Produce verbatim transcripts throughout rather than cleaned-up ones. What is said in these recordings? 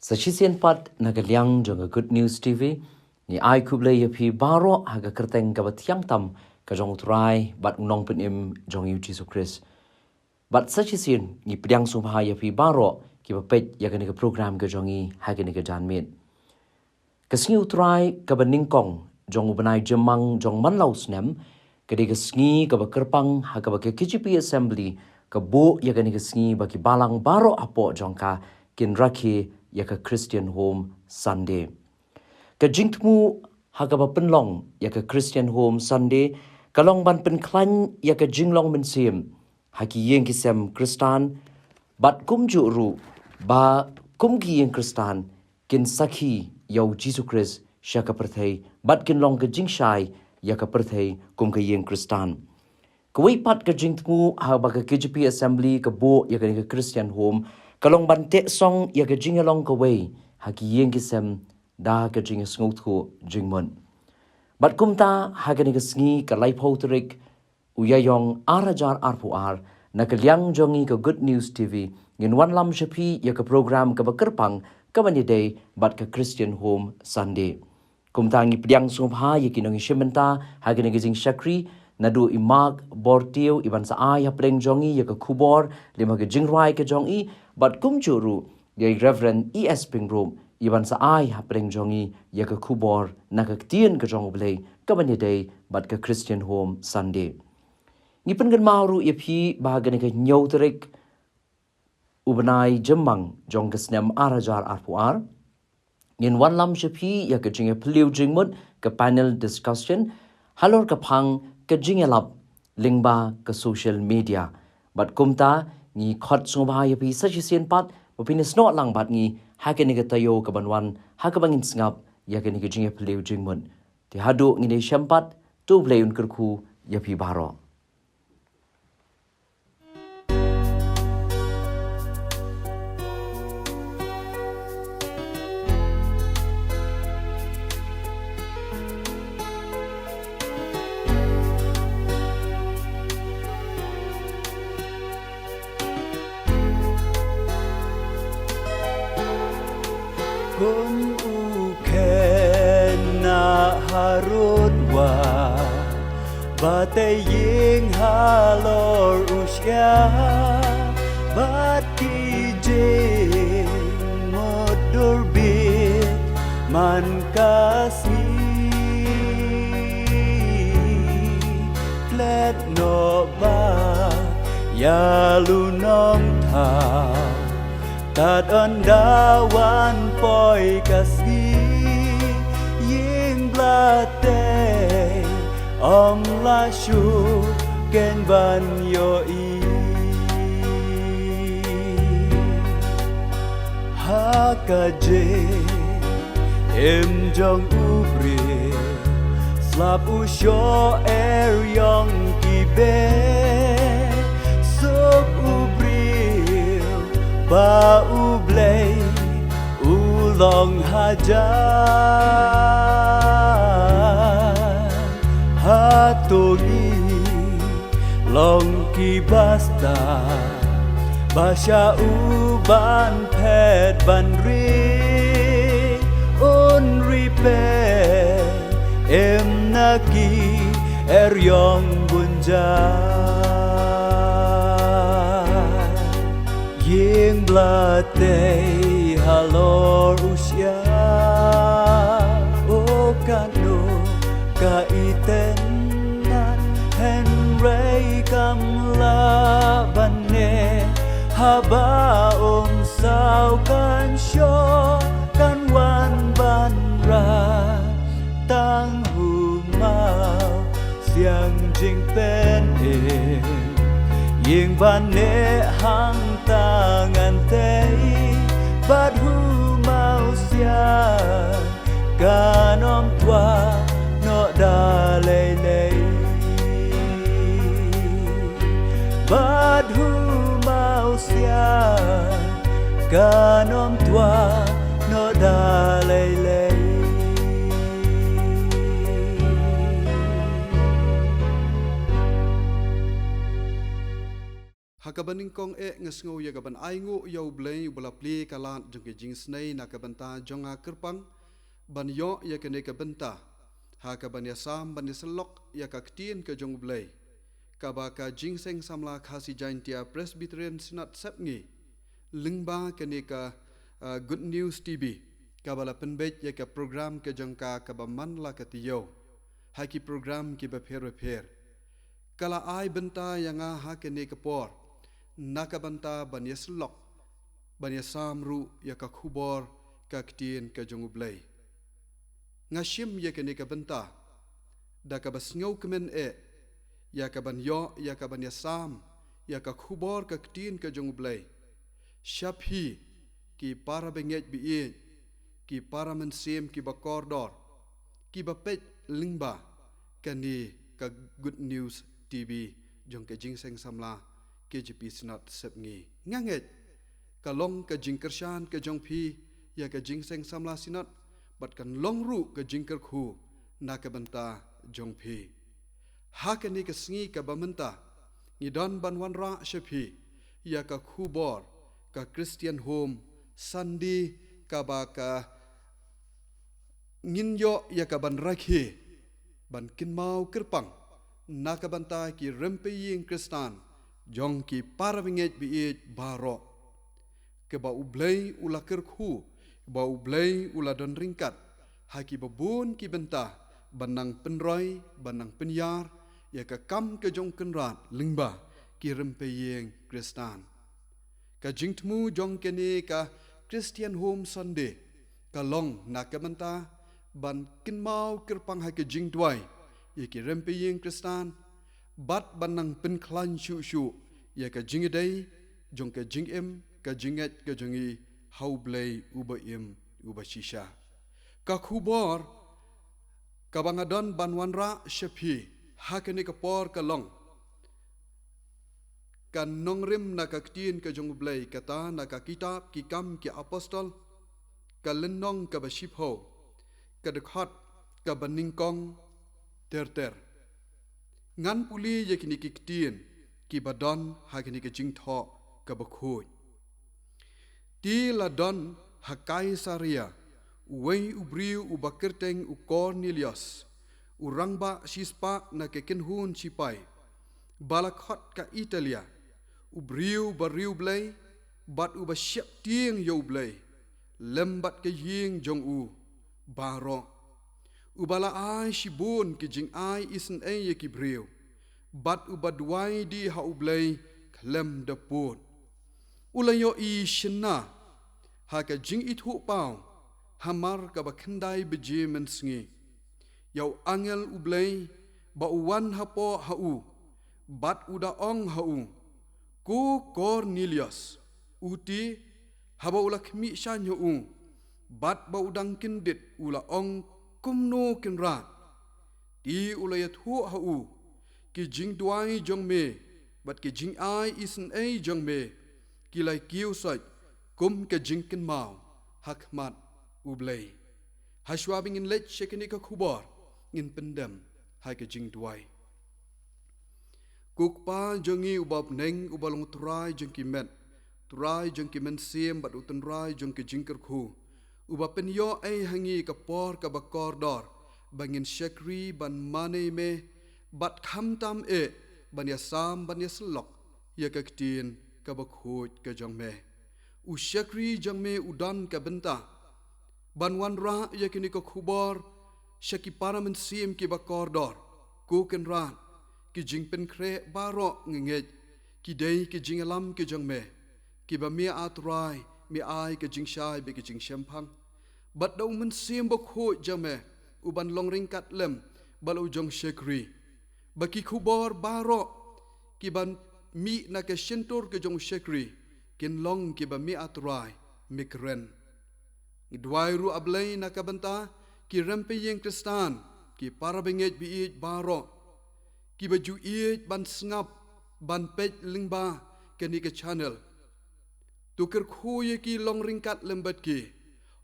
Sa shisien pat na ka liang jong ka Good News T V, ngi ai khublei ïa phi baroh ha ka kyrteng kaba thiang tam ka jong U Trai bad U Nongpynim jong ngi U Jisu Khrist. Bad sa shisien ngi pdiang sngewbha ïa phi baroh kiba peit ïa kane ka program ka jong ngi ha kane ka janmiet. Ka sngi U Trai kaba nyngkong jong u bnai Jymmang jong man la u snem, ka dei ka sngi kaba kyrpang ha kaba ka K J P Assembly ka buh ïa kane ka sngi ba ki balang baroh hapoh jong ka kin rakhe ïa ka Christian Home Sunday. Ka jingthmu ha kaba pynlong ïa ka Christian Home Sunday ka long ban pynkhlaiñ ïa ka jinglong mynsiem ha ki ïing ki sem Khristan, bad kumjuh ruh ba kum ki ïing Khristan kin sakhi ïa U Jisu Khrist sha ka pyrthei bad kin long ka jingshai ïa ka pyrthei kum ka ïing Khristan. Kawei pat ka jingthmu ha ba ka K J P Assembly ka buh ïa kane ka Christian Home ka long ban teh song ïa ka jingïalong kawei ha ki ïing ki sem da ka jingsngewthuh jingmut. Bad kumta ha kane ka sngi ka laiphew tarik u Ïaïong ar hajar arphew ar, na ka liang jong ngi ka Good News T V ngin wanlam sha phi ïa ka program kaba kyrpang kaba ïadei bad ka Christian Home Sunday. Kumta ngi pdiang sngewbha ïa ki nongïashim bynta ha kane ka jingshakri, naduh i Mark Bortiew i ban sa ai hapdeng jong ngi ïa ka khubor lem ha ka jingrwai ka jong i, bad kumjuh ruh ïa i Reverend E S Pyngrope i ban sa ai hapdeng jong ngi ïa ka khubor na ka ktien ka jong U Blei kaba ïadei bad ka Christian Home Sunday. Ngi pynkynmaw ruh ïa phi ba ha kane ka hynñiew tarik u bnai Jymmang jong ka snem ar hajar arphew ar ngin wanlam sha phi ïa ka jingïaphylliew jingmut, ka panel discussion halor ka phang ka jingïalap lyngba ka social media. Bad kumta ngi khot sngewbha ïa phi sa shisien pat ba phin ïasnoh lang bad ngi ha kane ka taïew kaban wan ha kaba ngin sngap ïa kane ka jingïaphylliew jingmut. Te haduh ngin ïashem pat, to U Blei un kyrkhu ïa phi baroh. Kum u khynnah harud wah, ba tei ïing halor u shyiap, bad ki jingmut dur bit man ka sngi. Klet noh ba ïa u Nongthaw, tad ynda wan poi ka sngi, ïing bla tei ym lah shuh keiñ ban ïohi. Ha ka jingim jong u briew, slap u shoh er ïong ki beh, suk u briew ba U Blei u long hajan. Hato ngi long ki bastad ba shah u ban phet ban ri, un ri phet em na ki er ïong bun jait. Ïing bla tei halor u shyiap, o katno ka itynnad, hynrei kam lah ban neh haba um saw kan shoh kan wan ban rah tang hu maw siang jingpynim. Ïing ban neh hangta ngan tei bad hu maw siang kan ym twah noh da lei lei. Bad hu maw siang kan ym twah noh da lei lei. Ha kaba nyngkong eh nga sngew ïa kaban ainguh ïa U Blei uba la plie ka lad jong ka jingisynei na ka bynta jong nga kyrpang ban ïoh ïa kane ka bynta ha kaban ïasam ban ïasyllok ïa ka ktien ka jong U Blei, kaba ka Jingïaseng Samla Khasi Jaintia Presbyterian Synod Sepngi lyngba kane ka, uh, Good News T V, kaba la pynbeit ïa ka program ka jong ka kaba man la ka taïew ha ki program kiba pher bapher. Ka la ai bynta ïa nga ha kane ka por na ka bynta ban ïasyllok, ban ïasam ruh ïa ka khubor ka ktien ka jong U Blei. Nga shim ïa kane ka bynta da kaba sngewkmen eh ïa kaban ïoh ïa kaban ïasam ïa ka khubor ka ktien ka jong U Blei sha phi ki para bangeit baieit, ki para mynsiem kiba kordor, kiba peit lyngba kane ka Good News T V jong ka Jingïaseng Samla K J P Synod Sepngi. Nga ngeit ka long ka jingkyrshan ka jong phi ïa ka Jingïaseng Samla Synod, bad kan long ruh ka jingkyrkhu na ka bynta jong phi. Ha kane ka sngi kaba mynta ngi don ban wanrah sha phi ïa ka khubor ka Christian Home Sunday, kaba ka ngin ïoh ïa kaban rakhe ban kynmaw kyrpang na ka bynta ki rympei ïing Khristan jong ki para bangeit baieit baroh, kaba U Blei u la kyrkhu, ba U Blei u la don ryngkat ha kiba bun ki bynta ban nang pynroi, ban nang pynïar ïa ka kam ka jong U Kynrad lyngba ki rympei ïing Khristan. Ka jingthmu jong kane ka Christian Home Sunday ka long na ka bynta ban kynmaw kyrpang ha ka jingduwai ïa ki rympei ïing Khristan, bad ban nang pynkhlaiñ shuh shuh ïa ka jingïadei jong ka jingim ka jingngeit ka jong ngi ha U Blei uba im uba shisha. Ka khubor kaba nga don ban wanrah sha phi ha kane ka por ka long ka nongrim na ka ktien ka jong U Blei, kata na ka kitab Ki Kam ki Apostol, ka lynnong kaba shiphew, ka dkhot kaba nyngkong ter ter. Ngan pule ïa kine ki ktien kiba don ha kane ka jingthoh kaba khuid. Te la don ha Kaisaria uwei u briew uba kyrteng u Kornelios, u rangbah shispah na ka kynhun shipai, ba la khot ka Italia, u briew ba riewblei bad uba sheptieng ïa U Blei lem bad ka ïing jong u baroh, uba la ai shibun ki jingai isynei ïa ki briew, bad uba duwai die ha U Blei khlem da pud. U la ïohi shynna ha ka jingithuhpaw hamar kaba khyndai baje mynsngi ïa u angel U Blei ba u wan hapoh ha u, bad u da ong ha u, "Ko Kornelios." U te, haba u la khmih shaiñ ha u bad ba u dang kyndit, u la ong, "Kumno, Kynrad?" Te u la ïathuh ha u, "Ki jingduwai jong me bad ki jingai isynei jong me ki la kiew soit kum ka jingkynmaw ha khmat U Blei." Hashwa ba ngin leit sha kane ka khubor, ngin pyndem ha ka jingduwai. Ko Kpa jong ngi uba ha bneng, uba long Trai jong ki met, Trai jong ki mynsiem bad u Trai jong ki jingkyrkhu, uba pynïoh ei ha ngi ka por kaba kordor ba ngin shakri ban mane me, bad khamtam eh ban ïasam ban ïasyllok ïa ka ktien kaba khuid ka jong me. U shakri jong me u don ka bynta ban wanrah ïa kane ka khubor sha ki para mynsiem kiba kordor. Ko Kynrad, ki jingpynkhreh baroh nga ngeit ki dei ki jingïalam ki jong me, kiba me, A Trai, me ai ka jingshai bad ka jingshemphang, bad da u Mynsiem Bakhuid jong me uban long ryngkat lem bad la u jong shakri, ba ki khubor baroh kiban mih na ka shyntur ka jong u shakri kin long kiba me, A Trai, me kren. Ngi duwai ruh, A Blei, na ka bynta ki rympei ïing Khristan, ki para bangeit baieit baroh kiba ju ïeit ban sngap, ban peit lyngba kane ka channel. To kyrkhu ïa ki, long ryngkat lem bad ki.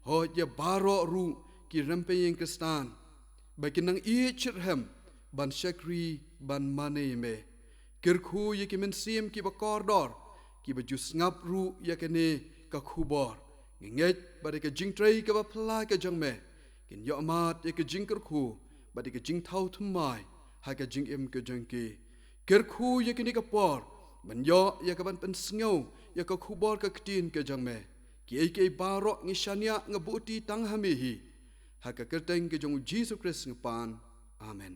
Hoi ïa baroh ruh ki rympei ïing Khristan ba kin nang ïeit shitrhem ban shakri ban mane ïa me. Kyrkhu ïa ki mynsiem kiba kordor kiba ju sngap ruh ïa kane ka khubor. Nga ngeit ba da ka jingtrei kaba phylla ka jong me, kin ïohmad ïa ka jingkyrkhu bad ïa ka jingthaw thymmai ha ka jingim ka jong ki. Kyrkhu ïa kane ka por ban ïoh ïa kaban pynsngew ïa ka khubor ka ktien ka jong me. Kiei kiei baroh ngi shaniah, nga buhti tang ha me hi. Ha ka kyrteng ka jong U Jisu Khrist nga pan. Amen.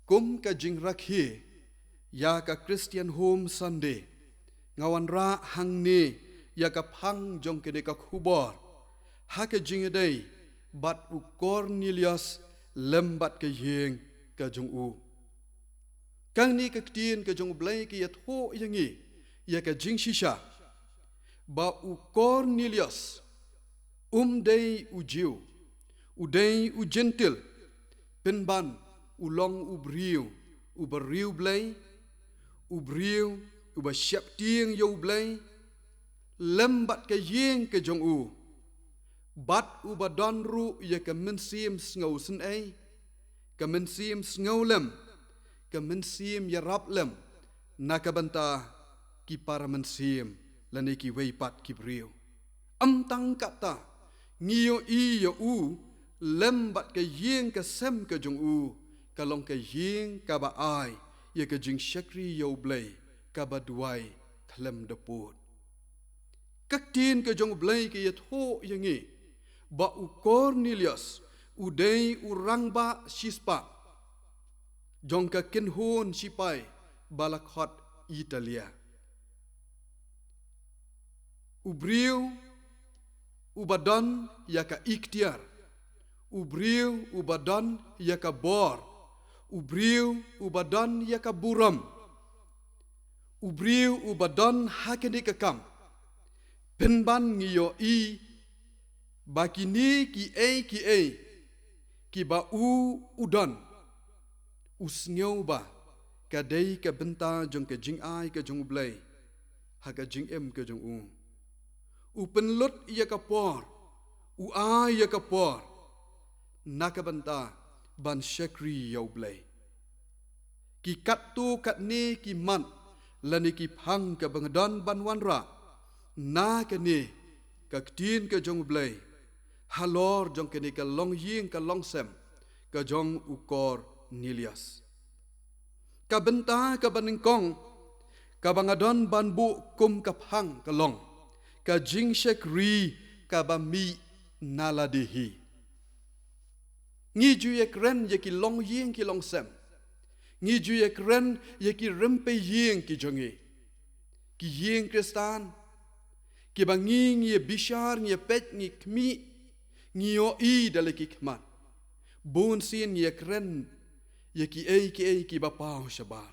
Kum ka jingrakhe ïa ka Christian Home Sunday, nga wanrah hangne ïa ka phang jong kane ka khubor ha ka jingïadei bad u Kornelius lem bad ka ïing ka jong u. Kane ka ktien ka jong U Blei ka ïathuh ïa ngi ïa ka jingshisha ba u Kornelius um dei u Jiw, u dei u Jentil, pynban u long u briew uba riewblei, u briew uba sheptieng ïa U Blei, lem bad ka ïing ka jong u, bad uba don ruh ïa ka mynsiem sngewsynei, ka mynsiem sngewlem, ka mynsiem ïarap lem na ka bynta ki para mynsiem lane kiwei pat ki briew. Ym tang katta, ngi ïohi ïa u lem bad ka ïing ka sem ka jong u ka long ka ïing kaba ai ïa ka jingshakri ïa U Blei kaba duwai khlem da pud. Ka ktien ka jong U Blei ka ïathuh ïa ngi ba u Kornelius u dei u rangbah shispah jong ka kynhun shipai ba la khot Italia. U briew uba don ïa ka iktiar, u briew uba don ïa ka bor, u briew uba don ïa ka burom, u briew uba don ha kane ka kam. Pynban ngi ïohi ba kine kiei kiei kiba u u don, u sngew ba ka dei ka bynta jong ka jingai ka jong U Blei ha ka jingim ka jong u. U pynlut ïa ka por, u ai ïa ka por na ka bynta ban shakri ïa U Blei. Ki katto katne ki mat lane ki phang kaba nga don ban wanrah na kane ka ktien ka jong U Blei halor jong kane ka longïing ka longsem ka jong u Kornelius. Ka bynta kaba nyngkong kaba nga don ban buh kum ka phang ka long ka jingshakri kaba mih na lade hi. Ngi ju ïakren ïa ki longïing ki longsem. Ngi ju ïakren ïa ki rympei ïing ki jong ngi, ki ïing Khristan kiba ngi, ngi ïa bishar, ngi ïa peit, ngi khmih, ngi ïohi da la ki khmat. Bun sien ngi ïakren ïa kiei kiei kiba paw shabar.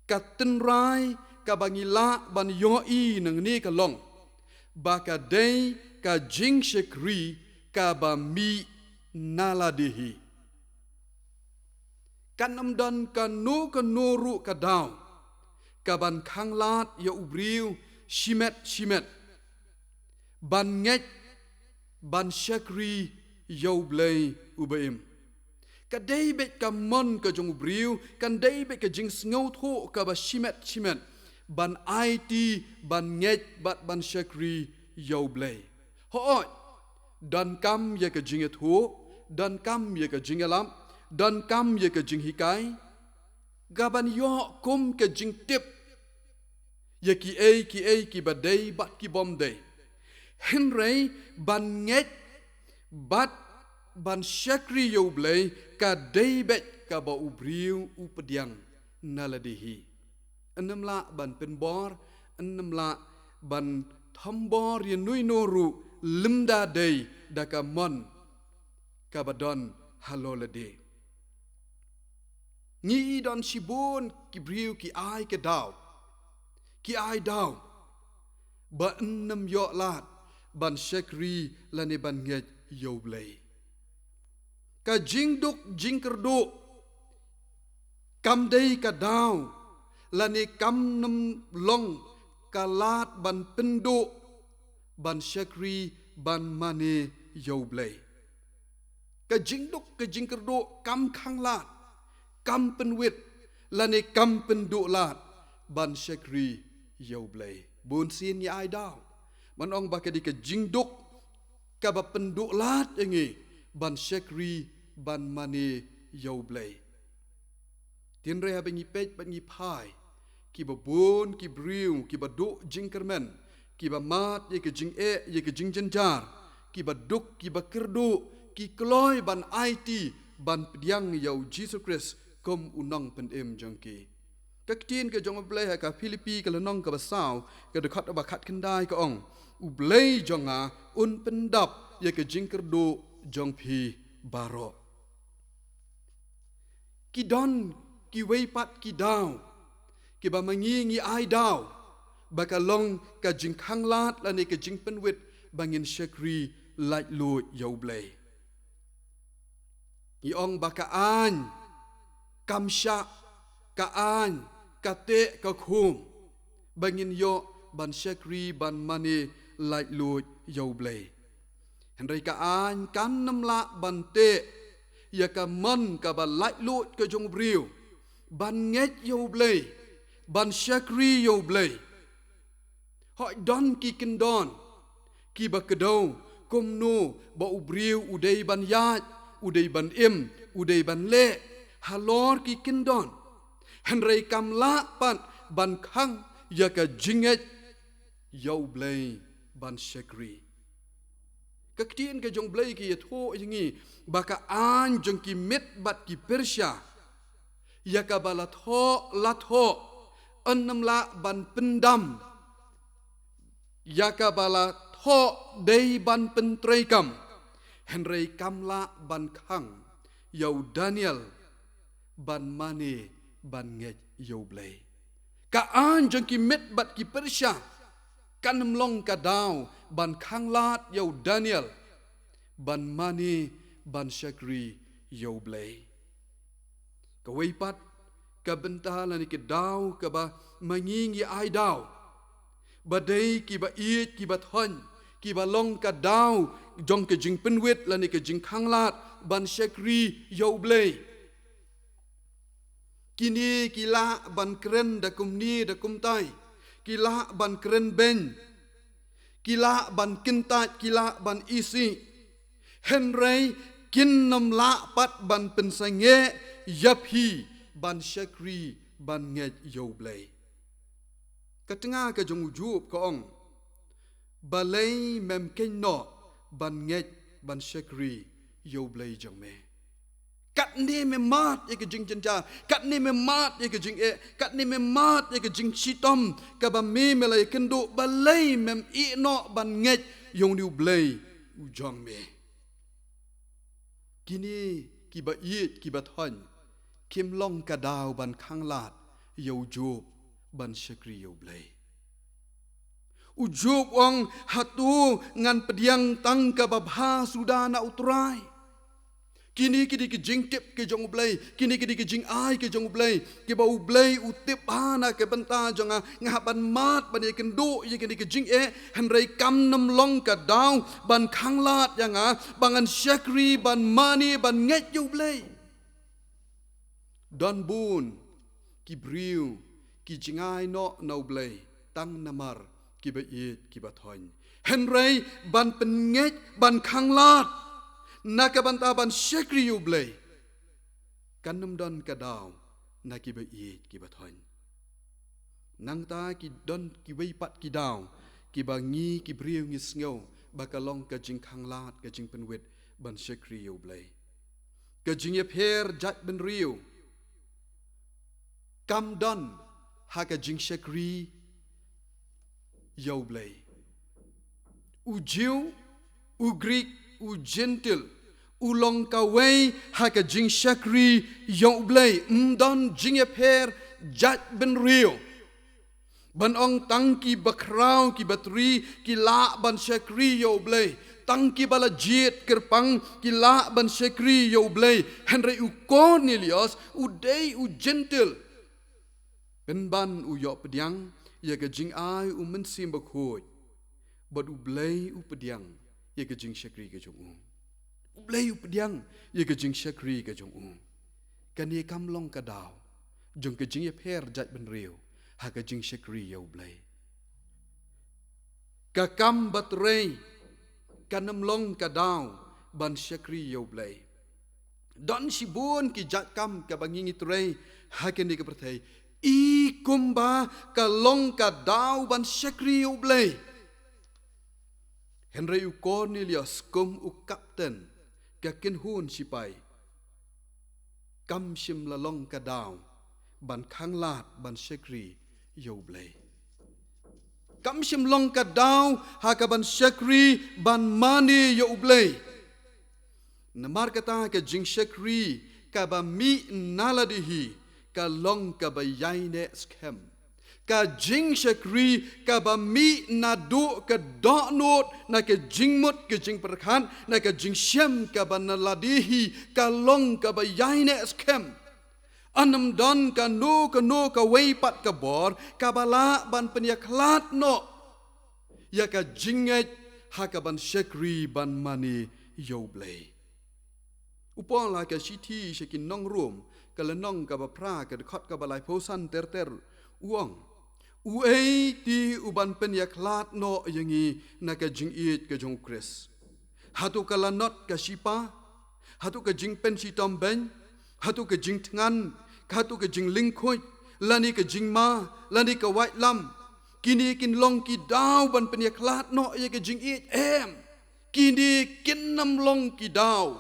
Ka tynrai kaba ngi lah ban ïohi nangne ka long ba ka dei ka jingshakri kaba mih na lade hi. Kan ym don kano kano ruh ka daw kaban khanglad ïa u briew shimet shimet ban ngeit ban shakri ïa U Blei uba im. Ka dei beit ka mon ka jong u briew, kan dei beit ka jingsngewthuh kaba shimet shimet ban aiti, ban ngeit bad ban shakri ïa U Blei. Hooid, donkam ïa ka jingïathuh, donkam ïa ka jingïalap, donkam ïa ka jinghikai kaban ïoh kum ka jingtip ïa kiei kiei kiba dei bad ki bym dei. Hynrei ban ngeit bad ban shakri ïa U Blei ka dei beit kaba u briew u pdiang na lade hi. Yn ym lah ban pynbor, yn ym lah ban thombor ïa uno uno ruh lymda dei da ka mon kaba don halor lade. Ngi i don shibun ki briew ki ai ka daw, ki ai daw ba yn ym ïoh lad ban shakri lane ban ngeit ïa U Blei. Ka jingduk jingkyrduh kam dei ka daw lane kam nym long ka lad ban pynduh ban shakri ban mane ïa U Blei. Ka jingduk ka jingkyrduh kam khanglad kam pynwit lane kam pynduh lad ban shakri ïa U Blei. Bun sien ngi ai daw ban ong ba ka dei ka jingduk kaba pynduh lad ïa ngi ban shakri ban mane ïa U Blei. Hynrei haba ngi peit bad ngi phai, kiba bun ki briew kiba duh jingkyrmen, kiba mad ïa ka jingeh, ïa ka jingjynjar, kiba duk, kiba kyrduh, ki kloi ban aiti ban pdiang ïa U Jisu Khrist kum U Nongpynim jong ki. Ka ktien ka jong U Blei ha ka Philippi ka lynnong kaba saw, ka dkhot ba khatkhyndai ka ong, U Blei jong nga un pyndap ïa ka jingkyrduh jong phi baroh. Ki don kiwei pat ki daw kiba ma ngi ngi ai daw ba ka long ka jingkhanglad lane ka jingpynwit ba ngin shakri laitluid ïa U Blei. Ngi ong ba ka aiñ kam shah, ka aiñ ka teh ka khum ba ngin ïoh ban shakri ban mane laitluid ïa U Blei. Hynrei ka aiñ kan ym lah ban teh ïa ka mon kaba laitluid ka jong u briew ban ngeit ïa U Blei, ban shakri ïa U Blei. Hooid, don ki kyndon kiba kdew kumno ba u briew u dei ban ïaid, u dei ban im, u dei ban leh halor ki kyndon. Hynrei kam lah pat ban khang ïa ka jingngeit ïa U Blei ban shakri. Ka ktien ka jong U Blei ka ïathuh ïa ngi ba ka aiñ jong ki Med bad ki Persia, ïa kaba la thoh la thoh, yn ym lah ban pyndam. Ïa kaba la thoh dei ban pyntreikam, hynrei kam lah ban khang ïa u Daniel ban mane ban ngeit ïa U Blei. Ka aiñ jong ki Med bad ki Persia kan ym long ka daw ban khanglad ïa u Daniel ban mane ban shakri ïa U Blei. Kawei pat ka bynta lane ka daw kaba ma ngi ngi ai daw ba dei kiba ïeit kiba thoiñ, kiba long ka daw jong ka jingpynwit lane ka jingkhanglad ban shakri ïa U Blei. Kine ki lah ban kren da kumne da kumtai, ki lah ban kren beiñ, ki lah ban kyntait, ki lah ban isih, hynrei kin ym lah pat ban pynsangeh ïa phi ban shakri ban ngeit ïa U Blei. Ka tnga ka jong u Job ka ong, balei mem kynnoh ban ngeit ban shakri ïa U Blei jong me? Katne me mad ïa ka jingjynjar, katne me mad ïa ka jingeh, katne me mad ïa ka jingshitom kaba me me la ïakynduh, balei mem ïehnoh ban ngeit ïa une U Blei u jong me? Kine kiba ïeit kiba thoiñ kim long ka daw ban khanglad ïa u Job ban shakri ïa U Blei. U Job u ong, hato ngan pdiang tang kaba bha suda na U Trai? Kine ki dei ki jingtip ki jong U Blei, kine ki dei ki jingai ki jong U Blei, kiba U Blei u tip bha na ka bynta jong nga. Nga hap ban mad ban ïakynduh ïa kine ki jingeh, hynrei kam nym long ka daw ban khanglad ïa nga ba ngan shakri ban mane ban ngeit ïa U Blei. Don bun ki briew ki jingai noh na U Blei tang namar kiba ïeit kiba thoiñ, hynrei ban pynngeit ban khanglad na ka bynta ban shakri ïa U Blei kan nym don ka daw na kiba ïeit kiba thoiñ. Nangta ki don kiwei pat ki daw kiba ngi ki briew ngi sngew ba ka long ka jingkhanglad ka jingpynwit ban shakri ïa U Blei. Ka jingïapher jaitbynriew kam don ha ka jingshakri ïa U Blei. U Jiw, u Grik, u Jentil, u long kawei ha ka jingshakri ïa U Blei. Ym don jingïapher jaitbynriew. Ban ong tang ki bakhraw ki batri ki lah ban shakri ïa U Blei. Tang ki ba la jied kyrpang ki lah ban shakri ïa U Blei. Hynrei u Kornelios u dei u Jentil. Pynban u ïoh pdiang ïa ka jingai u Mynsiem Bakhuid. Bad U Blei u pdiang ïa ka jingshakri ka jong u. U Blei u pdiang ïa ka jingshakri ka jong u. Kane kam long ka daw jong ka jingïapher jaitbynriew ha ka jingshakri ïa U Blei. Ka kam ba trei kan ym long ka daw ban shakri ïa U Blei. Don shibun ki jait kam kaba ngi ngi trei ha kane ka pyrthei, i kumba ka long ka daw ban shakri ïa U Blei. Hynrei u Kornelios kum u kapten ka kynhun shipai, kam shym la long ka daw ban khanglad ban shakri ïa U Blei. Kam shym long ka daw ha ka ban shakri ban mane ïa U Blei. Namar kata ka jingshakri kaba mih na lade hi ka long kaba ïaineh skhem. Ka jingshakri kaba mih naduh ka dohnud, na ka jingmut ka jingpyrkhat, na ka jingshem kaba na lade hi ka long kaba ïaineh skhem. Ym don kano kano kawei pat ka bor kaba lah ban pynïakhlad noh ïa ka jingngeit ha ka ban shakri ban mane ïa U Blei. U Paul ha ka shithi sha ki nong Rom, ka lynnong kaba phra, ka dkhot kaba laiphew san ter ter, u ong: Uei te u ban pynïakhlad noh ïa ngi na ka jingïeit ka jong U Khrist? Hato ka lanot ka shipa? Hato ka jingpynshitom beiñ? Hato ka jingthngan? Hato ka jinglyngkhuid? Lane ka jingma? Lane ka waitlam? Kine kin long ki daw ban pynïakhlad noh ïa ka jingïeit? Em. Kine kin ym long ki daw,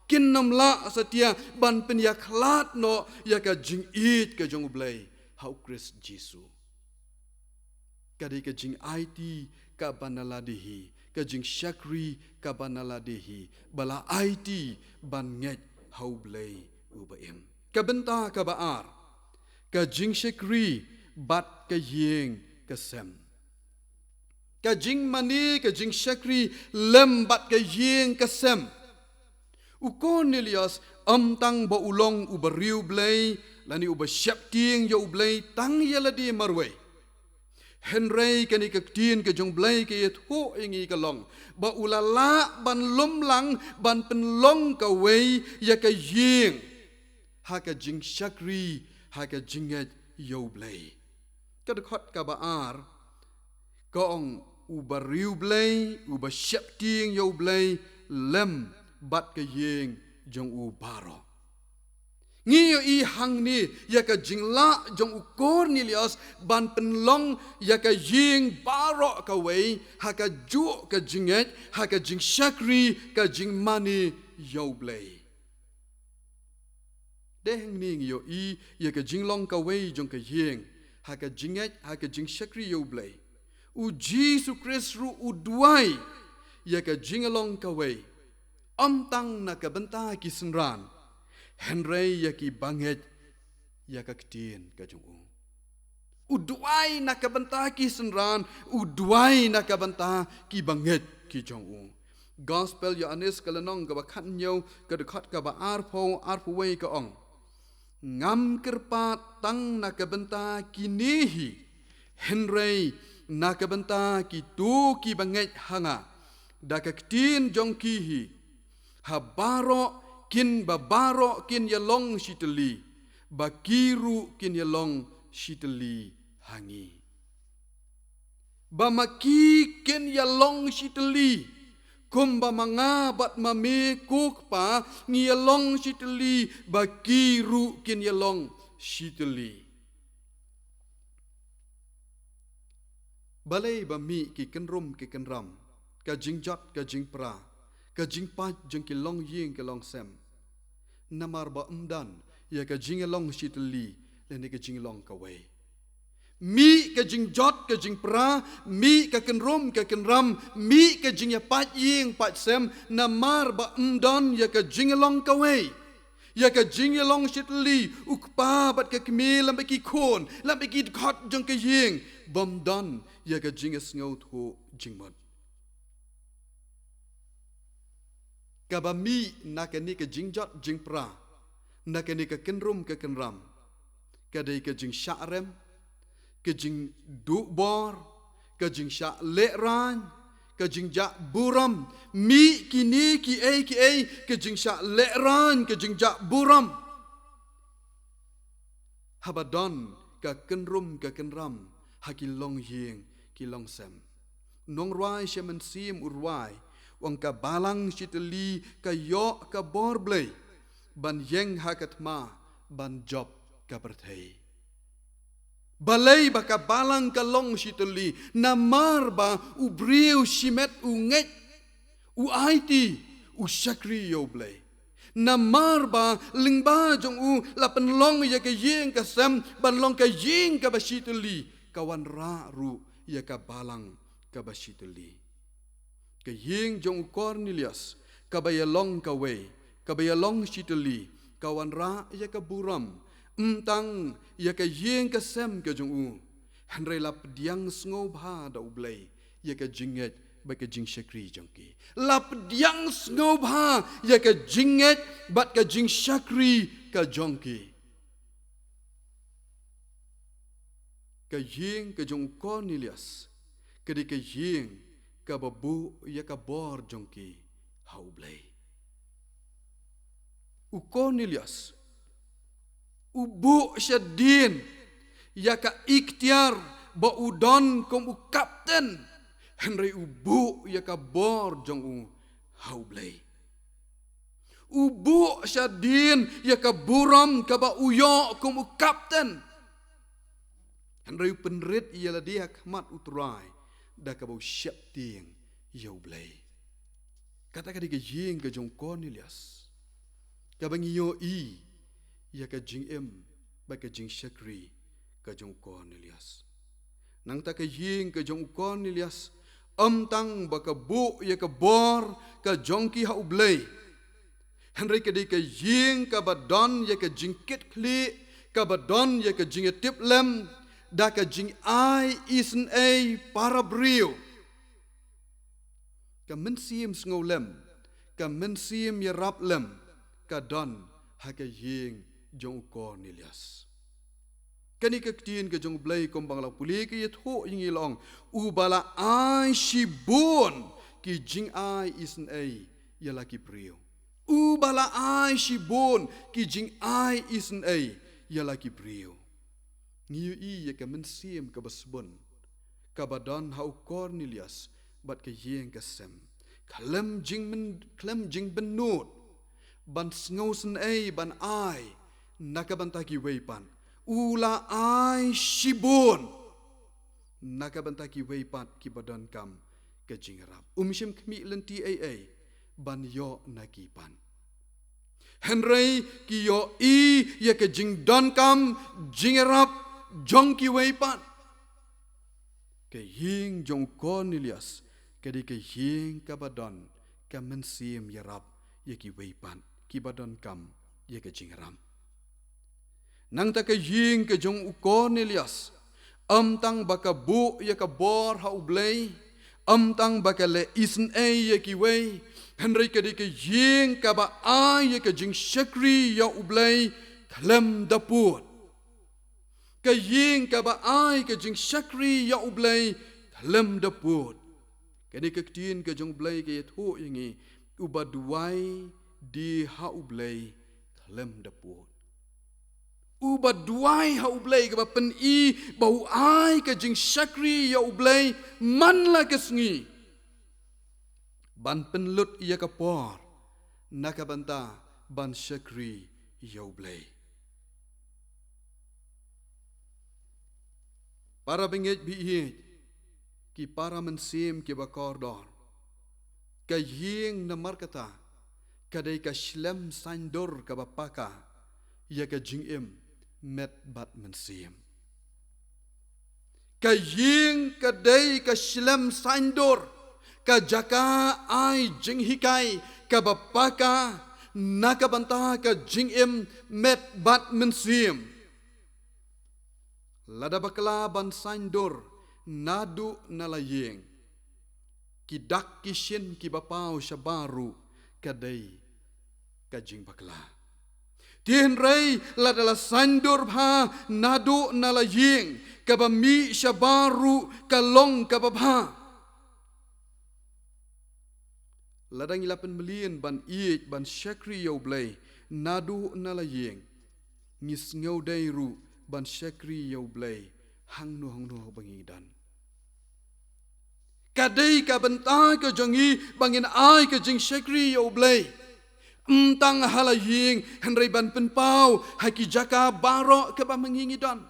kin ym lah satia ban pynïakhlad noh ïa ka jingïeit ka jong U Blei ha U Khrist Jisu. Ka dei ka jingaiti kaba na lade hi, ka jingshakri kaba na lade hi, ba la aiti ban ngeit ha U Blei uba im. Ka bynta kaba ar, ka jingshakri bad ka ïing ka sem. Ka jingmane, ka jingshakri lem bad ka ïing ka sem. U Kornelios ym tang ba u long u bariewblei lane u ba sheptieng ïa U Blei tang ïa lade marwei, hynrei kane ka ktien ka jong U Blei ka ïathuh ïa ngi ka long ba u la lah ban lum lang ban pynlong kawei ïa ka ïing ha ka jingshakri, ha ka jingngeit ïa U Blei. Ka dkhot kaba ar ka ong: U bariewblei, u ba sheptieng ïa U Blei lem bad ka ïing jong u baroh. Ngi ïohi hangne ïa ka jinglah jong u Kornelios ban pynlong ïa ka ïing baroh kawei ha kajuh ka jingngeit, ha ka jingshakri, ka jingmane ïa U Blei. Te hangne ngi ïohi ïa ka jinglong kawei jong ka ïing ha ka jingngeit, ha ka jingshakri ïa U Blei. U Jisu Khrist ruh u duwai ïa ka jinglong kawei, ym tang na ka bynta ki synran, hynrei ïa ki ba ngeit ïa ka ktien ka jong u. U duwai na ka bynta ki synran, u duwai na ka bynta ki ba ngeit ki jong u. Gospel Ïoannis ka lynnong kaba khathynñiew, ka dkhot kaba arphew, arphew wei ka ong: Ngam kyrpad tang na ka bynta kine hi, hynrei na ka bynta kito ki ba ngeit ha nga, da ka ktien jong ki hi, ha baroh kin, ba baroh kin ïalong shitylli, ba ki ruh kin ïalong shitylli ha ngi. Ba ma ki kin ïalong shitylli, kumba ma nga bad ma me, ko Kpa, ngi ïalong shitylli, ba ki ruh kin ïalong shitylli. Balei ba mih ki kynrum ki kynram, ka jingjot ka jingpra, ka jingpait jong ki longïing ki longsem? Namar ba ym don ïa ka jingïalong shitylli lane ka jinglong kawei. Mih ka jingjot ka jingpra, mih ka kynrum ka kynram, mih ka jingïapait ïing pait sem, namar ba ym don ïa ka jingïalong kawei. Ïa ka jingïalong shitylli u kpa bad ka kmie lem bad ki khun, lem bad ki dkhot jong ka ïing, bym don ïa ka jingïasngewthuh jingmut. Kaba mih na kane ka jingjot jingpra, na kane ka kynrum ka kynram, ka dei ka jingshah rem, ka jingduh bor, ka jingshah lehraiñ, ka jingjah burom. Mih kine kiei kiei, ka jingshah lehraiñ, ka jingjah burom. Haba don ka kynrum ka kynram ha ki longïing ki longsem. Nongrwai sha mynsiem u rwai, u ong ka balang shitylli ka ïoh ka bor Blei ban ïeng ha ka thma ban jop ka pyrthei. Balei ba ka balang ka long shitylli? Namar ba u briew shimet u ngeit, u aiti, u shakri ïa u Blei. Namar ba lyngba jong u la pynlong ïa ka ïing ka sem ban long ka ïing kaba shitylli, ka wanrah ruh ïa ka balang kaba shitylli. Ka ïing jong u Kornelius kaba ïalong kawei, kaba ïalong shitylli, ka wanrah ïa ka burom, ym tang ïa ka ïing ka sem ka jong u, hynrei la pdiang sngewbha da u Blei ïa ka jingngeit bad ka jingshakri jong ki. La pdiang sngewbha ïa ka jingngeit bad ka jingshakri ka jong ki. Ka ïing ka jong u Kornelius ka dei ka ïing kaba buh ïa ka bor jong ki ha u Blei. U Kornelius u buh shadien ïa ka iktiar ba u don kum u kapten, hynrei u buh ïa ka bor jong u ha u Blei. U buh shadien ïa ka burom kaba u ïoh kum u kapten, hynrei u pynrit ïa lade ha khmat u Trai da kaba u sheptieng ïa u Blei. Kata ka dei ka ïing ka jong u Kornelius, kaba ngi ïohi ïa ka jingim bad ka jingshakri ka jong u Kornelius. Nangta ka ïing ka jong u Kornelius ym tang ba ka buh ïa ka bor ka jong ki ha u Blei, hynrei ka dei ka ïing kaba don ïa ka jingkitkhlieh, kaba don ïa ka jingïatiplem da ka jingai isynei para briew. Ka mynsiem sngewlem, ka mynsiem ïarap lem ka don ha ka ïing jong u Kornelius. Kane ka ktien ka jong u Blei kumba nga la pule ka ïathuh ïa ngi, la ong, uba la ai shibun ki jingai isynei ïa la ki briew. Uba la ai shibun ki jingai isynei ïa la ki briew. Ngi ïohi ïa ka mynsiem kaba sbun kaba don ha u Kornelius bad ka ïing ka sem, khlem jingmyn-, khlem jingbynnud ban sngewsynei ban ai na ka bynta kiwei pat, u la ai shibun na ka bynta kiwei pat kiba donkam ka jingïarap. Um shym khmih lynti ei ei ban ïoh na ki pat, hynrei ki ïohi ïa ka jingdonkam jingïarap jong kiwei pat. Ka ïing jong u Kornelius ka dei ka ïing kaba don ka mynsiem ïarap ïa kiwei pat kiba donkam ïa ka jingïarap. Nangta ka ïing ka jong u Kornelius ym tang ba ka buh ïa ka bor ha u Blei, ym tang ba ka leh isynei ïa kiwei, hynrei ka dei ka ïing kaba ai ïa ka jingshakri ïa u Blei khlem da pud. Ka ïing kaba ai ka jingshakri ïa u Blei khlem da pud. Kane ka ktien ka jong u Blei ka ïathuh ïa ngi, uba duwai die ha u Blei khlem da pud. Uba duwai ha u Blei kaba pyni ba u ai ka jingshakri ïa u Blei man la ka sngi ban pynlut ïa ka por na ka bynta ban shakri ïa u Blei. Para bangeit ba ïeit, ki para mynsiem kiba kordor, ka ïing namar kata ka dei ka shlem saiñdur kaba paka ïa ka jingim met bad mynsiem. Ka ïing ka dei ka shlem saiñdur, ka jaka ai jinghikai kaba paka na ka bynta ka jingim met bad mynsiem. Lada bakla ban saiñdur naduh na la ïing, ki dak ki shin kiba paw shabar ruh ka dei ka jingbakla. Te hynrei lada la saiñdur bha naduh na la ïing, kaba mih shabar ruh ka long kaba bha. Lada ngi la pynmlien ban ïeit ban shakri ïa u Blei naduh na la ïing, ngi sngewdei ruh ban shakri ïa U Blei hangno hangno ba ngi don. Ka dei ka bynta ka jong ngi ba ngin ai ka jingshakri ïa U Blei, ym tang ha la ïing hynrei ban pynpaw ha ki jaka baroh kaba ma ngi ngi don.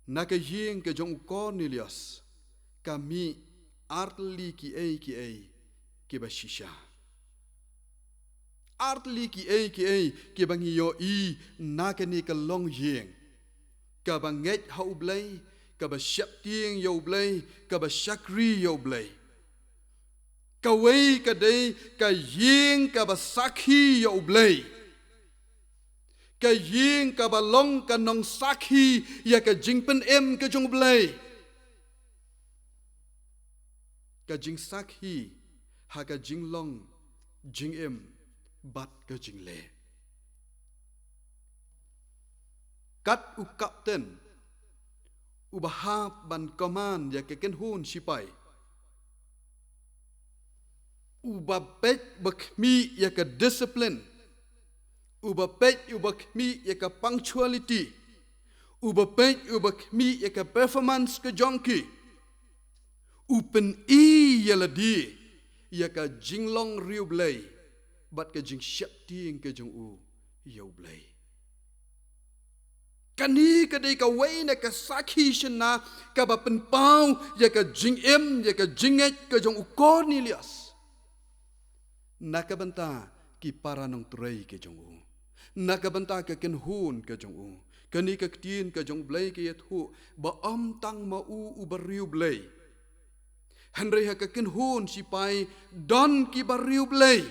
Na ka ïing ka jong u Cornelius ka mih artylli kiei kiei kiba shisha. Artylli kiei kiei kiba ngi ïohi na kane ka longïing kaba ngeit ha U Blei, kaba sheptieng ïa U Blei, kaba shakri ïa U Blei. Kawei ka dei ka ïing kaba sakhi ïa U Blei. Ka ïing kaba long ka nongsakhi ïa ka jingpynim ka jong U Blei. Ka jingsakhi ha ka jinglong jingim bad ka jingleh. Kat u kapten uba hap ban command ïa ka kynhun shipai, uba peit uba khmih ïa ka discipline, uba peit uba khmih ïa ka punctuality, uba peit uba khmih ïa ka performance ka jong ki, u pyni ïa lade ïa ka jinglong riewblei bad ka jingsheptieng ka jong u ïa U Blei. Kane ka dei kawei na ka sakhi shynna kaba pynpaw ïa ka jingim, ïa ka jingngeit ka jong u Cornelius na ka bynta ki para nongtrei ka jong u, na ka bynta ka kynhun ka jong u. Kane ka ktien ka jong U Blei ka ïathuh ba ym tang ma u uba riewblei, hynrei ha ka kynhun shipai don kiba riewblei.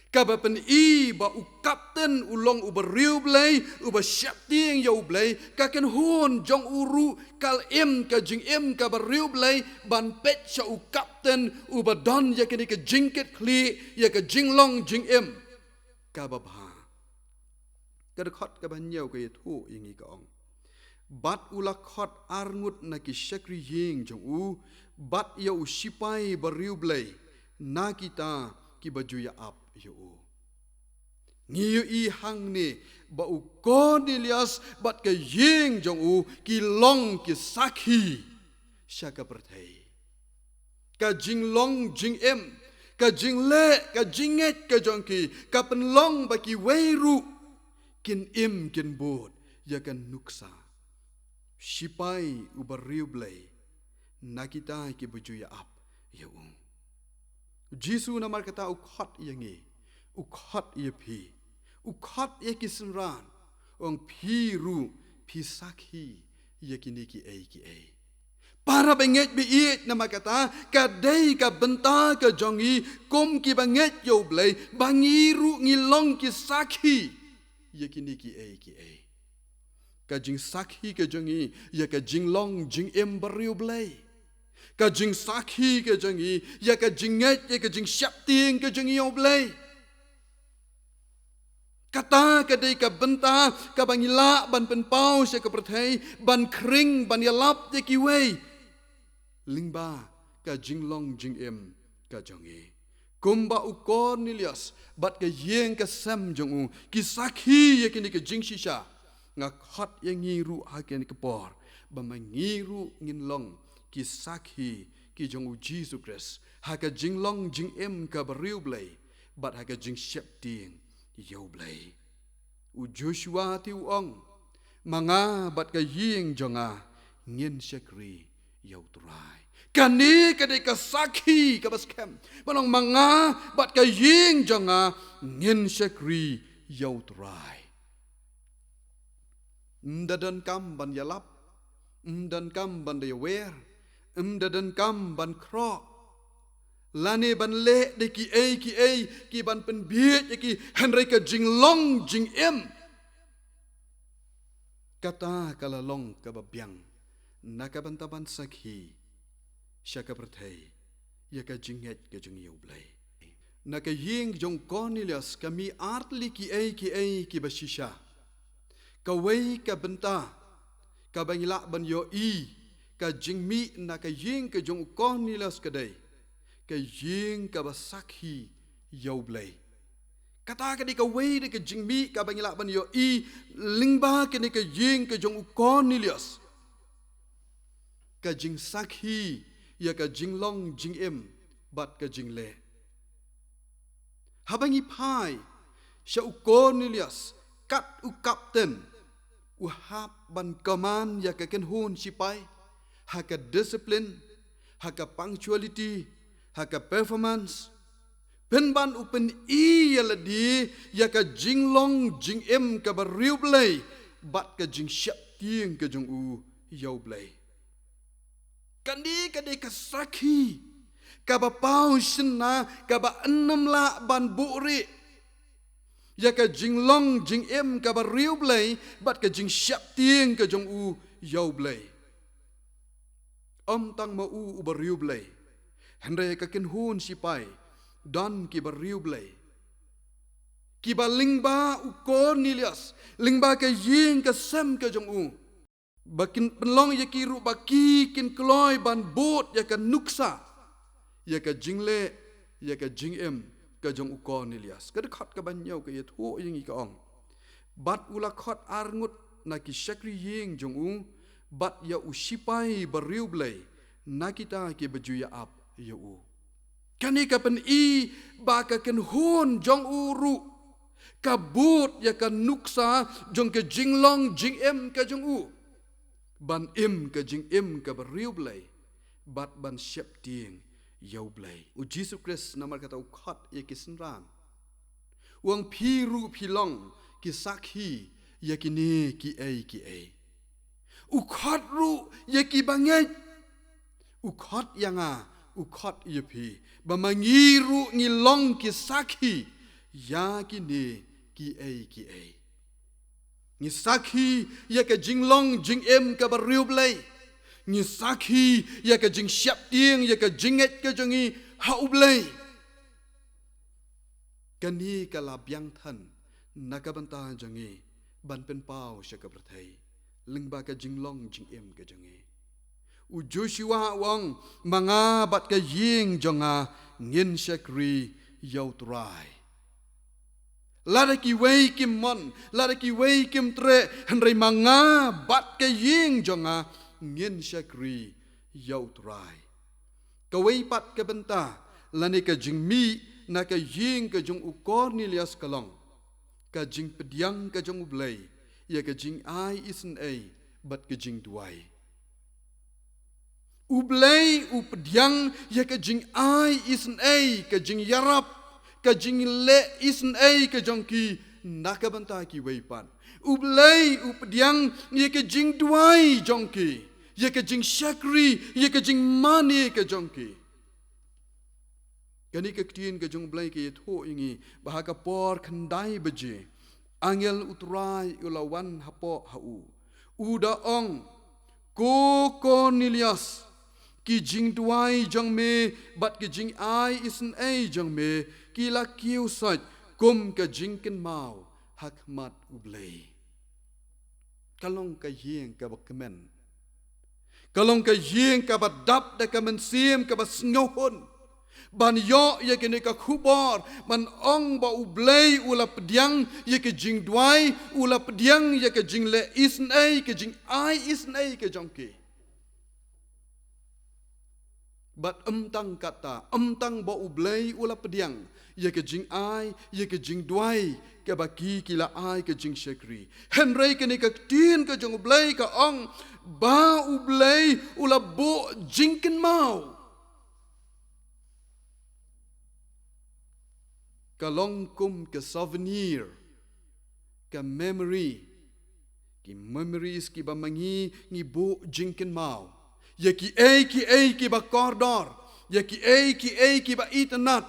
Kaba pyni ba u kapten u long uba riewblei, uba sheptieng ïa U Blei, ka kynhun jong u ruh ka la im ka jingim kaba riewblei ban peit sha u kapten uba don ïa kane ka jingkitkhlieh ïa ka jinglong jingim kaba bha. Ka dkhot kaba hynñiew ka ïathuh ïa ngi ka ong, bad u la khot arngut na ki shakri ïing jong u bad ïa u shipai ba riewblei na kita kiba ju ïa ap ïa u. Ngi ïohi hangne ba u Cornelius bad ka ïing jong u ki long ki sakhi sha ka pyrthei. Ka jinglong jingim, ka jingleh, ka jingngeit ka jong ki ka pynlong ba kiwei ruh kin im kin bud ïa ka nuksa shipai uba riewblei na kita kiba ju ïa ap ïa u. U Jisu namar kata u khot ïa ngi, u khot ïa phi, u khot ïa ki synran, u ong phi ruh phi sakhi ïa kine kiei kiei. Para bangeit ba ïeit, namar kata ka dei ka bynta ka jong ngi kum kiba ngeit ïa U Blei ba ngi ruh ngi long ki sakhi ïa kine kiei kiei. Ka jingsakhi ka jong ngi ïa ka jinglong jingim ba riewblei. Ka jingsakhi ka jong ngi ïa ka jingngeit, ïa ka jingsheptieng ka jong ngi ïa U Blei. Kata ka dei ka bynta kaba ngi lah ban pynpaw sha ka pyrthei, ban khring, ban ïalap ïa kiwei lyngba ka jinglong jingim ka jong ngi. Kumba u Cornelius bad ka ïing ka sem jong u ki sakhi ïa kine ki jingshisha, nga khot ïa ngi ruh ha kane ka por ba ma ngi ruh ngin long ki sakhi ki jong U Jisu Khrist ha ka jinglong jingim kaba riewblei bad ha ka jingsheptieng ïa U Blei. U Joshua te u ong, ma nga bad ka ïing jong nga ngin shakri ïa U Trai. Kane ka dei ka sakhi kaba skhem, ban ong ma nga bad ka ïing jong nga ngin shakri ïa U Trai. Ym da donkam ban ïalap, ym donkam ban da ïawer, ym da donkam ban khroh lane ban leh da kiei kiei ki ban pynbieit ïa ki, hynrei ka jinglong jingim, kata ka la long kaba biang na ka bynta ban sakhi sha ka pyrthei ïa ka jingngeit ka jong ngi ïa U Blei. Na ka ïing jong u Cornelius ka mih artylli kiei kiei kiba shisha. Kawei ka bynta kaba ngi lah ban ïohi ka jingmih na ka ïing ka jong u Cornelius ka dei ka ïing kaba sakhi ïa U Blei. Kata ka dei kawei na ka jingmih kaba ngi lah ban ïohi lyngba kane ka ïing ka jong u Cornelius. Ka jingsakhi ïa ka jinglong jingim bad ka jingleh. Haba ngi phai sha u Cornelius kat u kapten, u hap ban command ïa ka kynhun sipai ha ka discipline, ha ka punctuality, ha ka performance, pynban u pyni ïa lade ïa ka jinglong jingim kaba riewblei bad ka jingsheptieng ka jong u ïa u Blei. Kane ka dei ka sakhi kaba paw shynna, kaba ym lah ban buhrieh ïa ka jinglong jingim kaba riewblei bad ka jingsheptieng ka jong u ïa u Blei. Ym tang ma u uba riewblei, hynrei ka kynhun sipai don kiba riewblei, kiba lyngba u Cornelius, lyngba ka ïing ka sem ka jong u, ba kin pynlong ïa ki ruh ba ki kin kloi ban bud ïa ka nuksa ïa ka jingleh, ïa ka jingim ka jong u Cornelius. Ka dkhot kaba hynñiew ka ïathuh ïa ngi, ka ong: Bad u la khot arngut na ki shakri ïing jong u bad ïa u sipai ba riewblei na kita kiba ju ïa-ap ïa u. Kane ka pyni ba ka kynhun jong u ruh ka bud ïa ka nuksa jong ka jinglong jingim ka jong u, ban im ka jingim kaba riewblei bad ban sheptieng ïa u Blei. U Jisu Khrist namar kata u khot ïa ki synran, u ong: Phi ruh phi long ki sakhi ïa kine kiei kiei. U khot ruh ïa ki bangeit. U khot ïa nga, u khot ïa phi, ba ma ngi ruh ngi long ki sakhi ïa kine kiei kiei. Ngi sakhi ïa ka jinglong jingim kaba riewblei. Ngi sakhi ïa ka jingsheptieng, ïa ka jingngeit ka jong ngi ha u Blei. Kane ka la biang than na ka bynta jong ngi ban pynpaw sha ka pyrthei lyngba ka jinglong jingim ka jong ngi. U Joshua u ong: Ma nga bad ka ïing jong nga ngin shakri ïa u Trai. Lada kiwei kim mon, lada kiwei kim treh, hynrei ma nga bad ka ïing jong nga ngin shakri ïa u Trai. Kawei pat ka bynta lane ka jingmih na ka ïing ka jong u Cornelius ka long ka jingpdiang ka jong u Blei ïa ka jingai isynei bad ka jingduwai. U Blei u pdiang ïa ka jingai isynei, ka jingïarap, ka jingleh isynei ka jong ki na ka bynta kiwei pat. U Blei u pdiang ïa ka jingduwai jong ki, ïa ka jingshakri, ïa ka jingmane ka jong ki. Kane ka ktien ka jong u Blei ka ïathuh ïa ngi ba ha ka por khyndai baje, angel u Trai u la wan hapoh ha u, u da ong: Ko Cornelius, ki jingduwai jong me bad ki jingai isynei jong me ki la kiew sait kum ka jingkynmaw ha khmat u Blei. Ka long ka ïing kaba kmen. Ka long ka ïing kaba dap da ka mynsiem kaba sngewhun ban ïoh ïa kane ka khubor, ban ong ba u Blei u la pdiang ïa ka jingduwai, u la pdiang ïa ka jingleh isynei, ka jingai isynei ka jong ki. Bad ym tang kata, ym tang ba u Blei u la pdiang ïa ka jingai, ïa ka jingduwai kaba ki ki la ai ka jingshakri, hynrei kane ka ktien ka jong u Blei ka ong ba u Blei u la buh jingkynmaw. Ka long kum ka souvenir, ka memory, ki memories kiba ma ngi ngi buh jingkynmaw ïa kiei kiei kiba kordor, ïa kiei kiei kiba itynnad,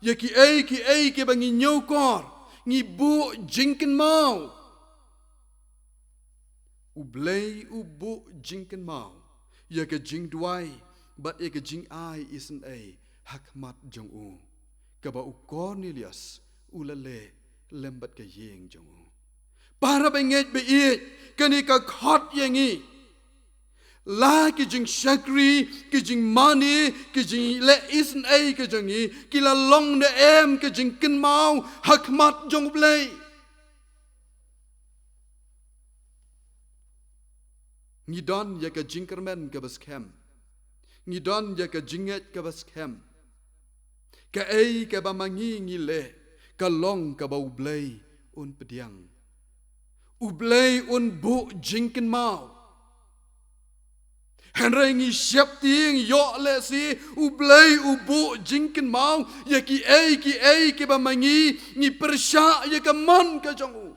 ïa kiei kiei kiba ngi ñiewkor, ngi buh jingkynmaw. U Blei u buh jingkynmaw ïa ka jingduwai bad ïa ka jingai isynei ha khmat jong u, kaba u Cornelius u la leh lem bad ka ïing jong u. Para bangeit ba ïeit, kane ka khot ïa ngi La ki jingshakri, ki jingmane, ki jingleh isynei ki jong ngi, ki la long ne em ka jingkynmaw ha khmat jong U Blei. Ngi don ïa ka jingkyrmen kaba skhem. Ngi don ïa ka jingngeit kaba skhem. Kaei kaba ma ngi ngi leh, ka long kaba U Blei un pdiang. U Blei un buh jingkynmaw. Hynrei ngi sheptieng ïoh lehse U Blei u buh jingkynmaw ïa kiei kiei kiba ma ngi ngi pyrshah ïa ka mon ka jong u.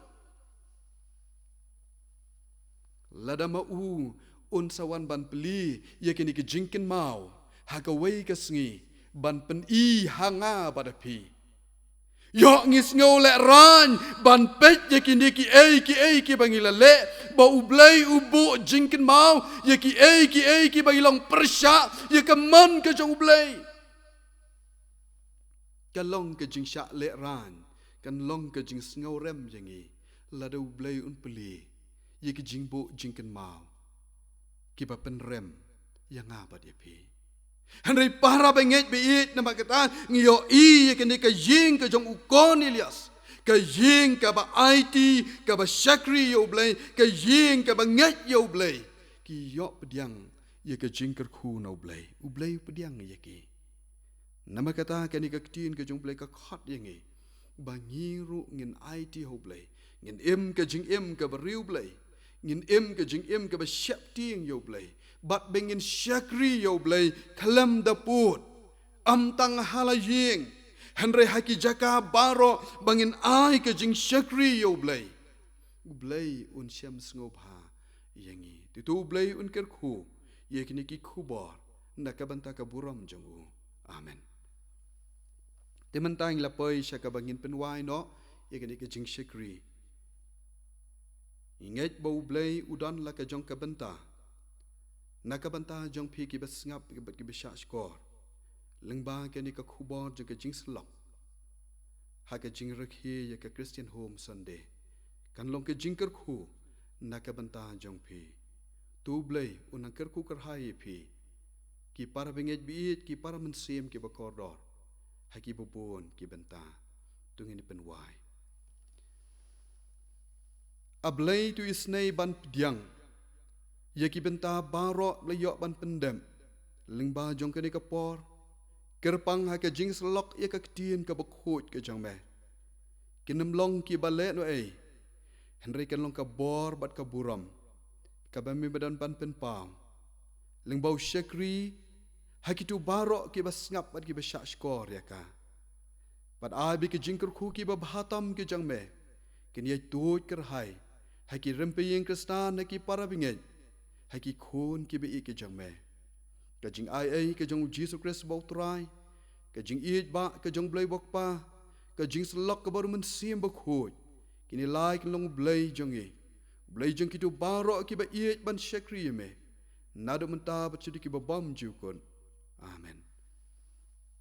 Lada ma u un sa wan ban plie ïa kine ki jingkynmaw ha kawei ka sngi ban pyni ha nga bad ha phi. Ïoh ngi sngew lehraiñ ban peit ïa kine kiei kiei kiba ngi la leh, ba U Blei u buh jingkynmaw ïa kiei kiei kiba ngi long pyrshah ïa ka mon ka jong U Blei. Ka long ka jingshah lehraiñ, kan long ka jingsngewrem ïa ngi lada U Blei un plie ïa ki jingbuh jingkynmaw kiba pynrem ïa nga bad ïa phi. Hynrei para bangeit ba ïeit, namar kata ngi ïohi ïa kane ka ïing ka jong u Cornelius, ka ïing kaba aiti, kaba shakri ïa U Blei, ka ïing kaba ngeit ïa U Blei. Ki ïoh pdiang ïa ka jingkyrkhu na U Blei. U Blei u pdiang ïa ki. Namar kata kane ka ktien ka jong U Blei ka khot ïa ngi ba ngi ruh ngin aiti ha U Blei, ngin im ka jingim kaba riewblei, ngin im ka jingim kaba sheptieng ïa U Blei, bad ba ngin shakri ïa U Blei khlem da pud, ym tang ha la ïing, hynrei ha ki jaka baroh ba ngin ai ka jingshakri ïa U Blei. U Blei un shem sngewbha ïa ngi. Te to U Blei un kyrkhu ïa kine ki khubor na ka bynta ka burom jong u. Amen. Te mynta ngi la poi sha kaba ngin pynwai noh ïa kane ka jingshakri. Ngi ngeit ba U Blei u don la ka jong ka bynta na ka bynta jong phi kiba sngap bad kiba shahshkor lyngba kane ka khubor jong ka jingsyllok ha ka jingrakhe ïa ka Christian Home Sunday. Kan long ka jingkyrkhu na ka bynta jong phi. To U Blei un nang kyrkhu kyrhai ïa phi, ki para bangeit ba ïeit, ki para mynsiem kiba kordor ha kiba bun ki bynta. To ngin pynwai. A Blei, to isynei ban pdiang ïa ki bynta baroh ba la ïoh ban pyndep lyngba jong kane ka por, kyrpang ha ka jingsyllok ïa ka ktien kaba khuid ka jong me. Kin ym long kiba lehnohei, hynrei kan long ka bor bad ka burom kaba me ba don ban pynpaw lyngba u shakri ha kito baroh kiba sngap bad kiba shahshkor ïa ka. Bad ai ba ki jingkyrkhu kiba bha tam ki jong me kin ïai tuid kyrhai ha ki rympei ïing Khristan, ha ki para bangeit, ha ki khun kiba ïeit ki jong me. Ka jingaiei ka jong U Jisu Khrist ba U Trai, ka jingïeit ba ka jong U Blei U Kpa, ka jingsyllok ka bor U Mynsiem Bakhuid, kine lai kin long U Blei jong ngi, U Blei jong kito baroh kiba ïeit ban shakri ïa me naduh mynta bad shaduh kiba bymjukut. Amen.